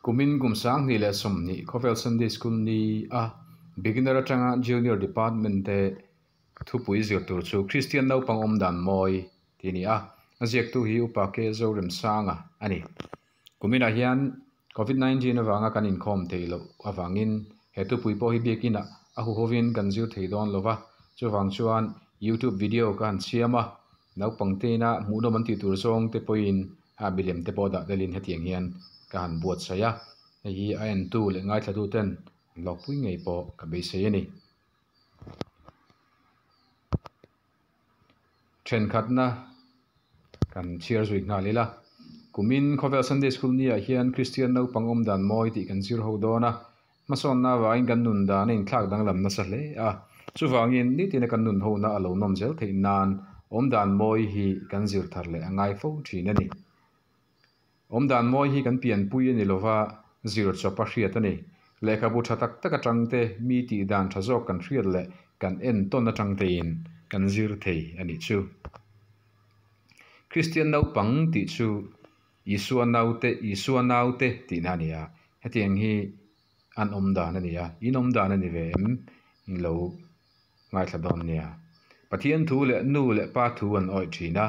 Kumin kum 2020 khawvel Sunday School ni a beginner atanga junior department te thupui zir tur chu Kristian naupang awm dan mawi tih a ni a, a ziaktu hi Upa K Zoremsanga a ni. Kuminah hian Covid 19 avanga kan inkhawm theih loh avangin he thupui pawh hi biakinah a huhovin kan zir thei dawn lo va, chuvang chuan YouTube video ka han siam a, naupang teina hmuhnawm an tih tur zawng te pawhin a milem te pawh dah telin hetiang hian ka han buatsaih a, hei hi a entu leh ngaithlatu ten an lawkpui ngei pawh ka beisei a ni. Thenkhatna kan chhiar zui nghal ila, kumin khawvel Sunday School ni ah hian Kristian naupang awm dan mawi tih kan zir ho dawn a, hmasawnna avangin kan nun dan a inthlak danglam nasa hle a, chuvangin nitina kan nun hona a lo nawm zel theih nan awm dan mawi hi kan zir thar leh a ngai fo thin a ni. Awm dan mawi hi kan pianpui a ni lova, zir chawp a hriat a ni. Lehkhabu tha tak tak atang te, mi tih dan tha zawk kan hriat leh kan entawn atang tein kan zir thei a nih chu. Kristian naupang tih chu Isua naute, Isua naute tihna a ni a. Hetiang hi an awm dan a ni a, in awm dan a ni ve em? In lo ngaithla dawn nia. Pathian thu leh nu leh pa thu an awih thin a,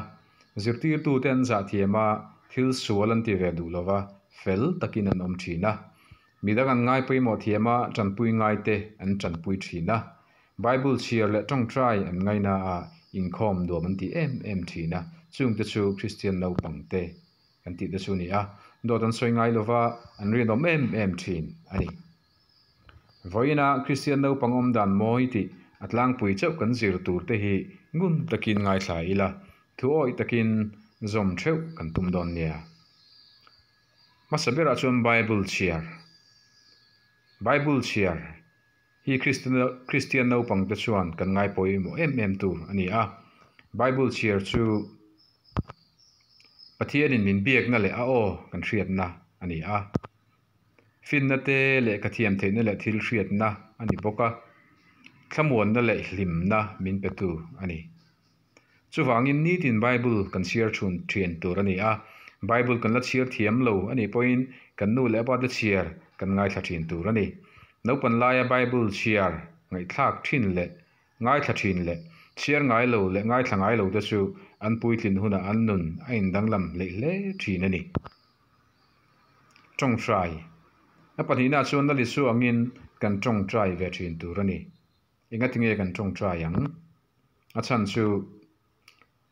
zirtirtute an zah thiam a, thil sual an ti ve duh lova, fel takin an awm thin a. Midang an ngai pawimawh thiam a, tanpui ngaite an tanpui thin a. Bible chhiar leh tawngtai an ngaina a, inkhawm nuam an ti em em thin a, chungte chu Kristian naupangte kan tih te chu a ni a, dawt an sawi ngai lova, an rinawm em em thin a ni. Vawiina Kristian naupang awm dan mawi tih a tlangpui chauh kan zir tur te hi ngun takin ngaithla ila, thu awih takin zawm theuh kan tum dawn nia. Hmasa berah chuan Bible chhiar. Bible chhiar hi Kristian naupang te chuan kan ngai pawimawh em em tur a ni a. Bible chhiar chu Pathianin min biakna leh a aw kan hriatna a ni a. Finna te lehkha thiam theihna leh thil hriatna a ni bawk a, thlamuanna leh hlimna min petu a ni. Chuvangin nitin Bible kan chhiar chhun thian tur a ni a, Bible kan la chhiar thiam lo a nih pawhin kan nu leh pa te chhiar kan ngaithla thin tur a ni. Naupan laia Bible chhiar ngaihthlak thin leh ngaithla thin leh chhiar ngai lo leh ngaithla ngai lo te chu an puitlin hunah an nun a indanglam hleih hle thin a ni. Tawngtai. A pahnihna chuan Lal Isua angin kan tawngtai ve thin tur a ni. Engatinge kan tawngtai ang? A chhan chu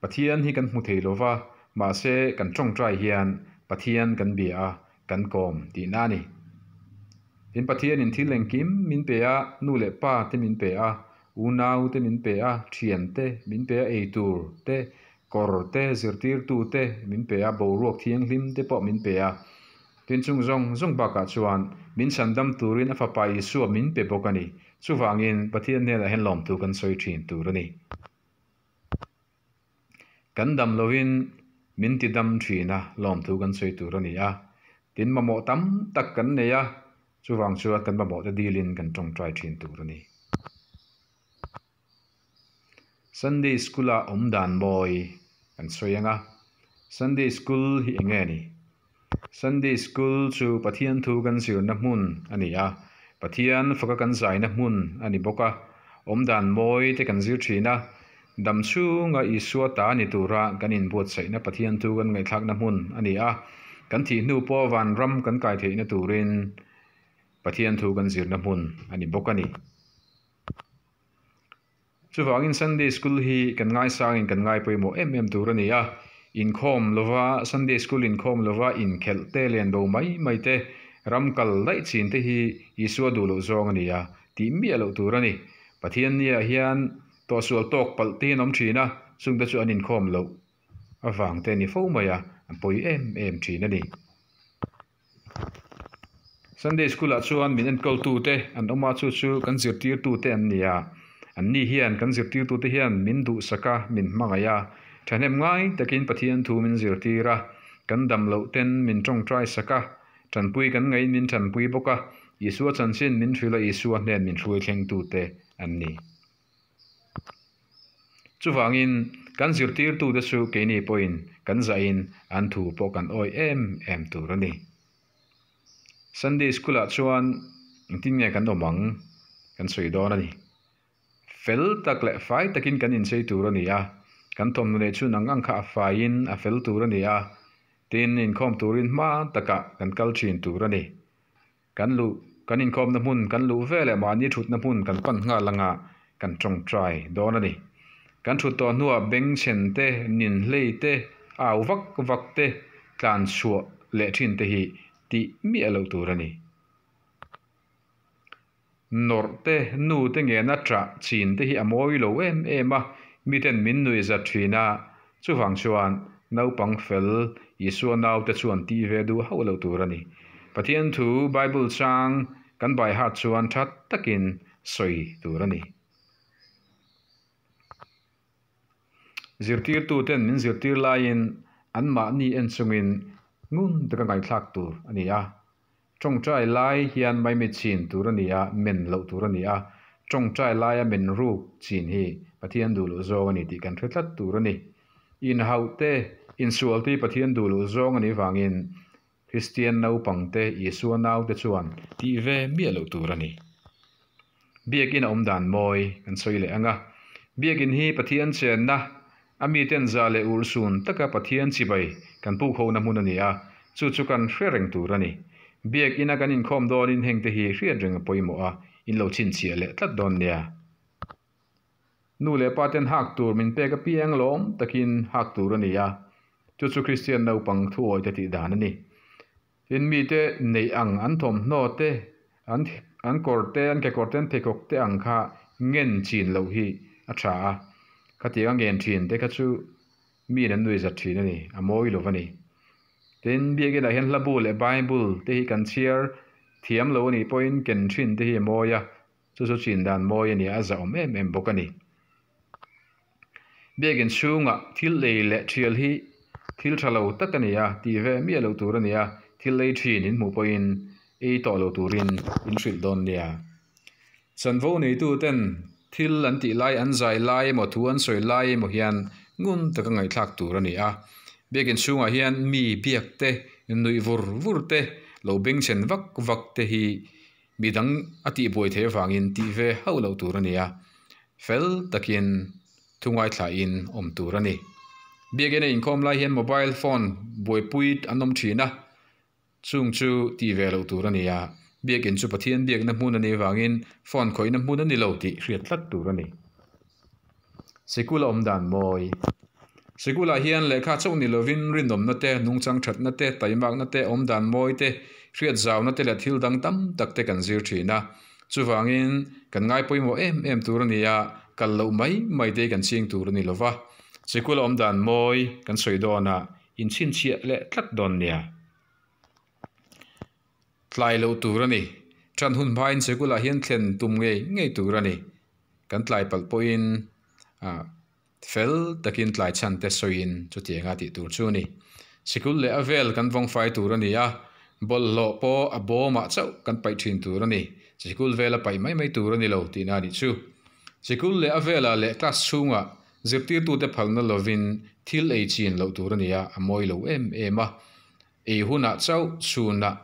Pathian hi kan hmu thei lo va, mahse kan tawngtai hian Pathian kan bia a, kan kawm tihna a ni. Tin, Pathianin thil engkim min pe a, nu leh pa te min pe a, unau te min pe a, thian te min pe a, eitur te Kawr te, zirtirtu te min pe a, boruak thianghlim te pawh min pe a. Tin, chung zawng zawng bakah chuan min chhandam turin a Fapa Isua min pe bawk a ni. Chuvangin, Pathian hnenah hian lawmthu kan sawi thin tur a ni. Kan dam lovin min ti dam thin a, lawmthu kan sawi tur a ni a. Tin, mamawh tam tak kan nei a, chuvang chuan kan mamawh te dilin kan tawngtai thin tur a ni. Sunday School a awm dan mawi kan sawi ang a, Sunday School hi eng nge ni? Sunday School chu Pathian thu kan zirna hmun a ni a, Pathian faka kan zaina hmun a ni bawk a, awm dan mawi te kan zir thin a, dam chhunga Isua ta ni tura kan inbuatsaihna Pathian thu kan ngaihthlakna hmun a ni a, kan thih hnu pawh vanram kan kai theihna turin Pathian thu kan zirna hmun a ni bawk a ni. Chuvangin Sunday School hi kan ngaisangin kan ngai pawimawh em em tur a ni a, inkhawm lova Sunday School inkhawm lova inkhelh te len bo mai mai te, ram kal daih chin te hi Isua duh loh zawng a ni a, tih miah loh tur a ni. Pathian niah hian tawhsual tawk palh te hi an awm thin a, chungte chu an inkhawm loh avang te a ni fo mai a, an pawi em em thin a ni. Sunday school ah chuan min enkawl tu te an awm a chu chu kan zirtir tu te an ni a an ni hian kan zirtir tu te hian min duhsak a min hmangaih a thahnem ngai takin Pathian thu min zirtir a kan dam loh ten min tawngtai sak a tanpui kan ngaihin min tanpui bawk a Isua chanchin min hrilh a Isua hnen min hruai thleng tu te an ni. Chuvangin, kan zirtirtute chu keini pawhin kan zahin an thu pawh kan awih em em tur a ni. Sunday School ah chuan engtin nge kan awm ang kan sawi dawn a ni. Fel tak leh fai takin kan inchei tur a ni a, kan thawmhnaw neih chhun ang ang kha a faiin a fel tur a ni a, tin inkhawm turin hma takah kan kal thin tur a ni. Kan luh kan inkhawmna hmun kan luh veleh mahni thutna hmun kan pan nghal anga kan tawngtai dawn a ni. Kan thut tawh hnuah bengchhen te, ninhlei te, au vak vak te, tlan chhuah leh thin te hi tih miah loh tur a ni. Nawrh te, nu te ngena ṭah chin te hi a mawi lo em em a, miten min nuih zat ṭhin a, chuvang chuan naupang fel Isua naute chuan tih ve duh hauh loh tur a ni. Pathian thu Bible chang kan by heart chuan ṭha takin sawi tur a ni. Zirtirtuten min zirtir laiin anmahni en chungin ngun taka ngaihthlak tur a ni a. Tawngtai lai hian maimi chin tur a ni a, men loh tur a ni a. Tawngtai laia men ruk chin hi Pathian duh loh zawng a ni tih kan hre tlat tur a ni. Inhauh te, insual te hi Pathian duh loh zawng a nih vangin Kristian naupangte Isua naute chuan tih ve miah loh tur a ni. Biakinn a awm dan mawi kan sawi leh ang a. Biakinn hi Pathian chenna, a miten za leh urhsun taka Pathian chibai kan pukhohna hmun a ni a, chu chu kan hre reng tur a ni. Biakinn a kan inkhawm dawnin hengte hi hriat reng a pawimawh a, in lo chhinchhiah leh tlat dawn nia. Nu leh pa ten hak tur min pek apiang lawm takin hak tur a ni a, chu chu Kristian naupang thuawi te tih dan a ni. Tin, mite neih ang an thawmhnaw te, an an kawr te, an kekawr te, an pheikhawk te ang kha ngen chin loh hi a tha a. Khatianga ngen thin te kha chu miin an nuihzat thin a ni, a mawi lo va ni. Tin, biakinah hian hlabu leh Bible te hi kan chhiar thiam lo a nih pawhin ken thin te hi a mawi a, chu chu chin dan mawi a ni a, a zahawm em em bawk a ni. Biakin chhungah thil ei leh thial hi thil tha lo tak a ni a, tih ve miah loh tur a ni a, thil ei thin in hmuh pawhin ei tawh lo turin in hrilh dawn nia. Chanvo neitu ten thil an tih lai, an zai lai emaw thu an sawi lai emaw hian ngun taka ngaihthlak tur a ni a. Biakin chhungah hian mi biak te, nuih vur vur te, lo bengchhen vak vak te hi Midang a tihbuai theih avangin tih ve hauh loh tur a ni a, fel takin thu ngaithlain awm tur a ni. Biakina inkhawm lai hian mobile phone buaipui an awm thin a, chung chu tih ve loh tur a ni a, biakin chu Pathian biakna hmun a nih avangin phone khawihna hmun a ni lo tih hriat tlat tur a ni. Sikul a awm dan mawi. Sikulah hian lehkha chauh ni lovin rinawmna te, nungchang thatna te, taimakna te, awm dan mawi te, hriat zauna te leh thil dang tam tak te kan zir thin a. Chuvangin kan ngai pawimawh em em tur a ni a, kal loh mai mai te hi kan ching tur a ni lova. Sikul a awm dan mawi kan sawi dawn a, inchhinchhiah leh tlat dawn nia. Tlai loh tur a ni. Ṭan hun hmain sikulah hian thlen tum ngei ngei tur a ni. Kan tlai palh pawhin ah fel takin tlai chhan te sawiin chutianga tih tur chu a ni. Sikul leh a vel kan vawng fai tur a ni a, bawlhhlawh pawh a bawmah chauh kan paih ṭhin tur a ni. Sikul vela paih mai mai tur a ni lo tihna a nih chu. Sikul leh a velah leh class chhungah zirtirtute phalna lovin thil ei chin loh tur a ni a, a mawi lo em em a. Ei hunah chauh chhunah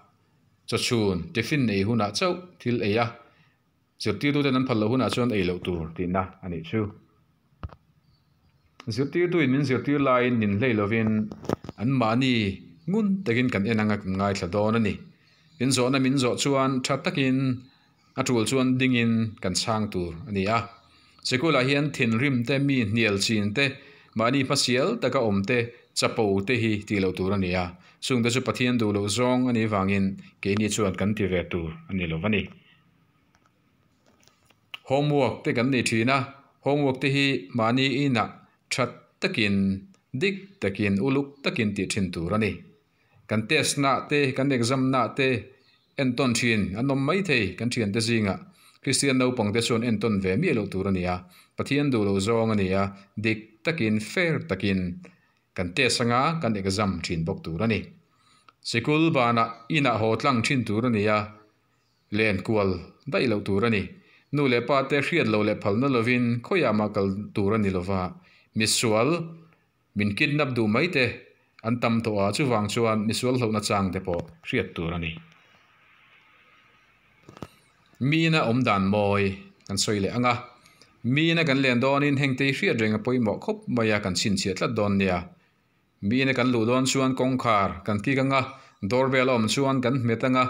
chawchhun, tiffin ei hunah chauh thil ei a, zirtirtuten an phal loh hunah chuan ei loh tur tihna a nih chu. Zirtirtuin min zirtir laiin min hlei lovin anmahni ngun takin kan en anga kan ngaithla dawn a ni. Min zawhna min zawh chuan tha takin a tul chuan dingin kan chhang tur a ni a. Sikulah hian thinrim te, mi hnial chin te, mahni hmasial taka awm te, chapo te hi tih loh tur a ni a. Chungte chu Pathian duh loh zawng a nih vangin keini chuan kan ti ve tur a ni lo va ni. Homework te kan nei thin a, homework te hi mahni inah that takin, dik takin, uluk takin tih thin tur a ni. Kan test nah te, kan exam nah te entawn thin an awm mai thei kan thiante zingah. Kristian naupang te chuan entawn ve miah loh tur a ni a, Pathian duh loh zawng a ni a, dik takin, fair takin kan test anga kan exam thin bawk tur a ni. Sikul banah inah haw tlang thin tur a ni a, len kual daih loh tur a ni. Nu leh pa te hriat loh leh phalna lovin khawiah mah kal tur a ni lova, misual Min kidnap duh mai te an tam tawh a, chuvang chuan misual hlauhna chang te pawh hriat tur a ni. Miina awm dan mawi kan sawi leh ang a, miina kan len dawnin heng te hi hriat reng a pawimawh khawp mai a, kan chhinchhiah tlat dawn nia. Miina kan luh dawn chuan kawngkhar kan kik ang a, doorbell a awm chuan kan hmet ang a,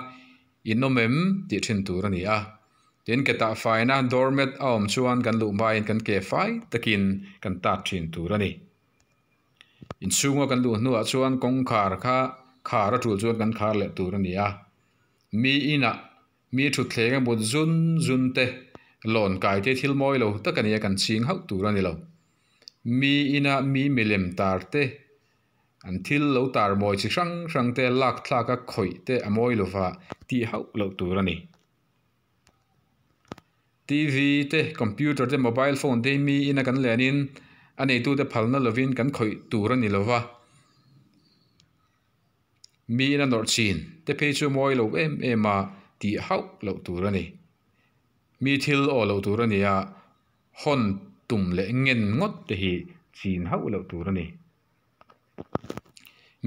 in awm em tih thin tur a ni a. Tin, ke tah faina doormat a awm chuan kan luh hmain kan ke fai takin kan tat thin tur a ni. Inchhunga kan luh hnuah chuan kawngkhar kha khar a tul chuan kan khar leh tur a ni a. Mi inah mi thutthleng a mut zun zun te, lawn kai te thil mawi lo tak a ni a, kan ching hauh tur a ni lo. Mi ina mi milem tar te, an thil lo tar mawi chi hrang hrang te lak thlak a khawih te a mawi lova tih hauh loh tur a ni. TV te, computer te, mobile phone te hi mi ina kan lenin a neitute phalna lovin kan khawih tur a ni lova. Mi ina nawrh chin te phei chu mawi lo em em a tih hauh loh tur a ni. Mi thil aw loh tur a ni a, hawn tum leh ngen ngawt te hi chin hauh loh tur a ni.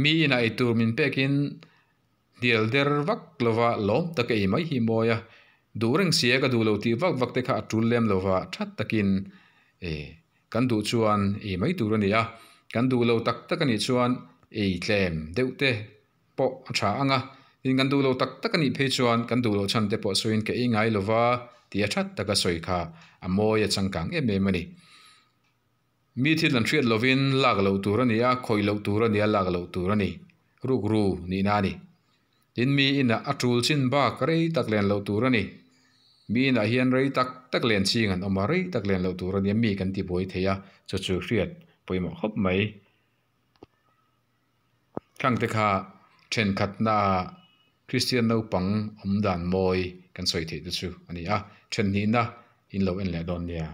Mi ina eitur min pekin hnial der vak lova lawm taka ei mai hi mawi a, duh reng sia ka duh lo tih vak vak te kha a tul lem lova that takin Kan duh chuan ei mai tur a ni a, kan duh lo tak tak a nih chuan ei tlem deuh te pawh a tha ang a, tin kan duh lo tak tak a nih phei chuan kan duh loh chhan te pawh sawiin ka ei ngai lova tih a that taka sawi kha a mawi a changkang em em a ni. Mi thil an hriat lovin lak loh tur a ni a, khawih loh tur a ni a, lak loh tur a ni. Rukru nihna a ni. Tin, mi inah a tul chin bak rei tak len loh tur a ni. Mi inah hian rei tak tak len ching an awm a, rei tak len loh tur a nia, mi kan ti buai thei a, chu chu hriat pawimawh khawp mai. Khangte kha thenkhatna Kristian naupang awm dan mawi kan sawi theih te chu a ni a, then hnihna in lo en leh dawn nia.